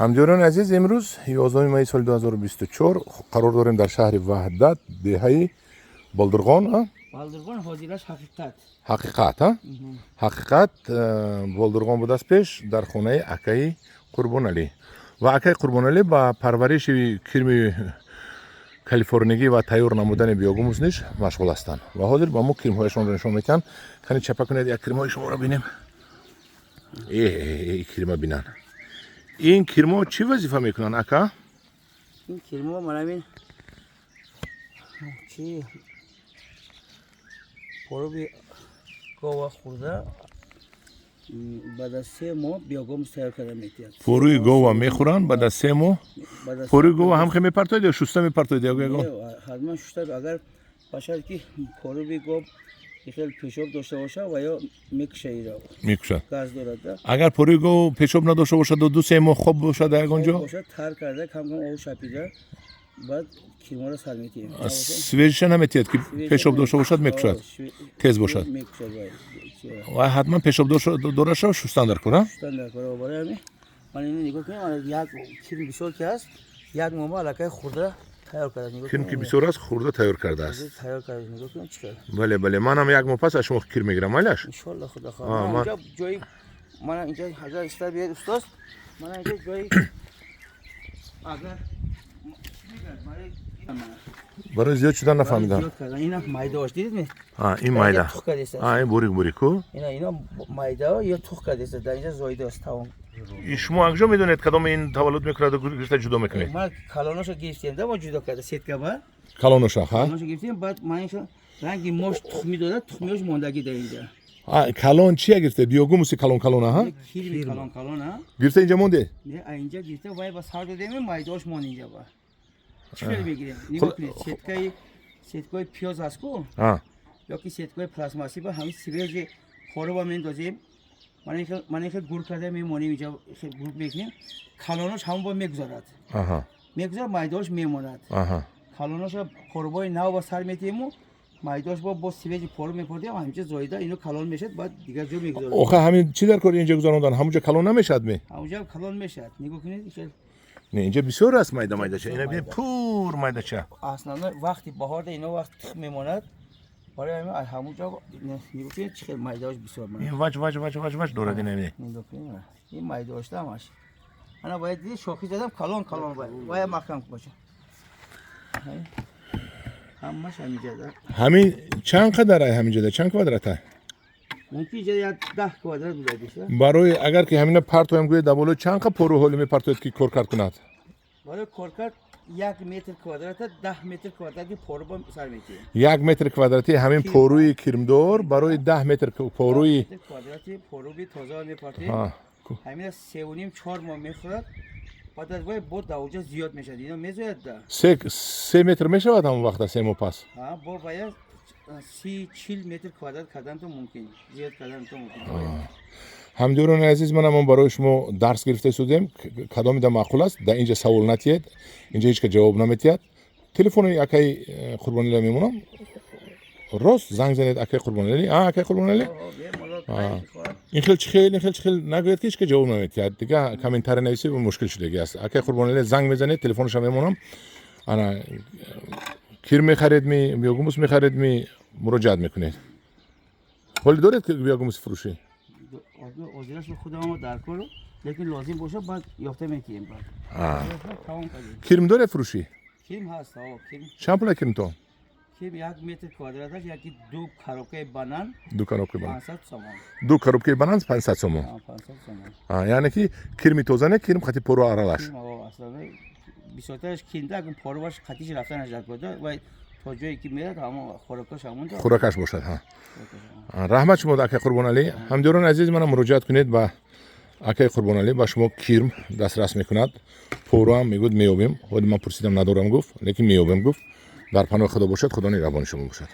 Ҳамдиёрони азиз, имрӯз 11 майи соли 2024 қарор дорем дар шаҳри Ваҳдат, деҳаи Болдурғон, а? Балдурғон, ҳозираш Ҳақиқат. Ҳақиқат, а? Ҳақиқат, Болдурғон будааст пеш, дар хонаи акаи Қурбоналӣ. Ва акаи Қурбоналӣ ба парвариши кирми калифорнигӣ ва тайёр намудани биогумус низ машғул ҳастанд. Ва ҳозир ба мо кирмҳояшонро нишон медиҳанд. Кани, чапа кунед, як кирмҳои шуморо бинем. Э, кирма бинанд. Ин кирмҳо чӣ вазифа мекунанд, ака? Ин кирмо манамин чи пороби гова хӯрда, баъд аз 3 моҳ биогумус тайёр карда метиҳад. Порӯи гова мехӯранд, баъд аз 3 моҳ. Баъд аз Порӯи гова ҳам хе мепартоед ё шуста мепартоед ё ягон? Не, ҳатман шуста. Агар бошад, ки пороби гов хел пешоб дошта бошад ва ё мекуша иро. Мекушад. Газ дорад да. Агар порӯи гов пешоб надошта бошаду 2-3 моҳ хоб бошад дар ягон ҷо? Бошад, тар карда, кам кам об шапида, баъд кирморо сар метиҳем. Свежий ша наметиҳад, ки пешоб дошта бошад, мекушад, тез бошад. Мекушад вай. Ва ҳатман пешоб дора шава, шустан дар кор, а? Шустан дар кор. Барои ҳамин ман ино нигоҳ кунем, ана як кирм бисёр ки ҳаст, як моҳ аллакай хӯрда тайёр карда, нигоҳ Кирм ки кунем. бисёр аст, хӯрда тайёр кардааст. Тайёр карда, нигоҳ кунем, чӣ хел. Бале, манам як моҳ пас аз шумо кир мегирам, майлаш? Иншолло, худо А, хоҳад. Инҷа ҷои мана инҷа, агар иста биёед, устоз, мана инҷа ҷои агар Барои зиёд шудан нафаҳмидам. Зиёд кардан. Ина майдаош, дидед? А, ин майда. Тух кардеста. А, ин бурик бурику. Ина майдао ё тух кардеста, дар инҷа зоидааст, тамом. Ин шумо анҷо медонед, кадом ин таваллуд мекунаду гирифта ҷудо мекунед? Ман калоношо гирифтем да, мо ҷудо карда сетка ба. Калоноша, ха? Калоношо гирифтем, баъд ман иншо ранги мош тухмӣ дода, тухмиёш мондагӣ дар инҷа. А, калон чия гирифте? Биогумуси калон калона, ҳа? Кирми калон калон, а. Гирифта инҷа монде? Не, а инҷа гирифта, вай ба сар додем, майдаош монд инҷа ба. Чӣ хел мегирем? Нигоҳ кунед, сеткаи пиёз ҳаст ку, ё ки сеткаи пластмассӣ, ба ҳамин свежий пороба мендозем. Мана ин хел гур карда мемонем инҷа, хел гур мекунем. Калонош ҳамон ба мегузарад. Мегузарад, майдаош мемонад. Калоноша поробои нав ба сар метиҳему майдаош бо свежий поро мепордем, ҳаминҷа зоида ино калон мешавад, баъд дигар ҷо мегузорем. Охе, ҳамин чӣ дар кори инҷа гузарондан? Ҳамунҷа калон намешавад ме? Ҳамунҷа калон мешавад. Нигоҳ кунед, хел. Не, инҷа бисёр аст майда майдача. Ина бин, пур майдача. Основной вақти баҳорда ино вақт тухм мемонад. Барои ҳамин аз ҳамунҷо нигоҳ кунед, чӣ хел майдаош бисёр. Ин ваҷ ваҷ ваҷ ваҷ ваҷ дорад, ина бин. Нигоҳ кунед, ин майдаошта ҳамаш. Ана бояд диди, шохӣ задам, калон калон, бояд маҳкам бошад. Ҳамаш ҳаминҷа. Ҳамин чанд қадар ай ҳаминҷода, чанд квадрата? Мумкин инҷа як 10 квадрат буда диша. Барои агар ки ҳамина партоям, гӯяд, дар болои чанд қа пору ҳолӣ мепартояд, ки коркард кунад? Барои коркард 1 метр квадрата 10 метр квадрати пору ба сар метиҳем. 1 метр квадрати ҳамин поруи кирмдор барои 10 метр поруи Метр квадрати поруби тоза мепартоем. Ҳамина 3,5-4 моҳ мехӯрад, баъд аз вай бо давоҷа зиёд мешавад, ино мезояд да. 3 метр мешавад ҳамон вақта, 3 моҳ пас? Ҳа, бо вая 30-40 метр квадрат карданто мумкин, зиёд карданто мумкин. Ҳамдиёрони азиз, манам барои шумо дарс гирифта истодем. Кадомида маъқул аст, дар инҷа савол натиҳед, инҷа ҳеч ка ҷавоб наметиҳад. Телефони акаи Қурбоналӣ мемонам, рост занг занед акаи Қурбоналӣ, а, акаи Қурбоналӣ. Ин хел чӣ хел, ин хел чӣ хел нагӯяд, ки ҳеч ка ҷавоб наметиҳад. Дига комментарий нависӣ мушкил шудагӣ аст. Акаи Қурбоналӣ занг мезанед, телефонашам мемонам. Ана, кир мехаред ми, биогумус мехаред ми, муроҷиат мекунед. Ҳоли доред ки биогумуси фурӯшӣ? Озирашро худамо дар кор, лекин лозим бошад, баъд ёфта метиҳем баъд. Тамом кардем. Кирм доред фурӯшӣ? Кирм ҳаст, кирм. Чанд пула кирмтон? Кирм 1 метр квадраташ яки ду коробкаи банан. Ду коробкаи банан. 500 сомон. Ду коробкаи банан 500 сомон. 500 сомон. Яъне ки кирми тоза не, кирм қати пору аралаш. Кирм, аслан бисёртараш кирмда, агар поруваш қатиш рафтанаш дар кор, вай то ҷое ки мерад, ҳамон хӯрокаш ҳамонҷо. Хӯрокаш бошад, ҳа. Раҳмат шумо, акаи Қурбоналӣ. Ҳамдиёрони азиз, мана муроҷиат кунед ба акаи Қурбоналӣ, ба шумо кирм дастрас мекунад. Поруам мегӯяд, меёбем. Ҳоли ман пурсидам, надорам гуфт, лекин меёбем гуфт. Дар паноҳи Худо бошад, Худо нигаҳбони шумо бошад.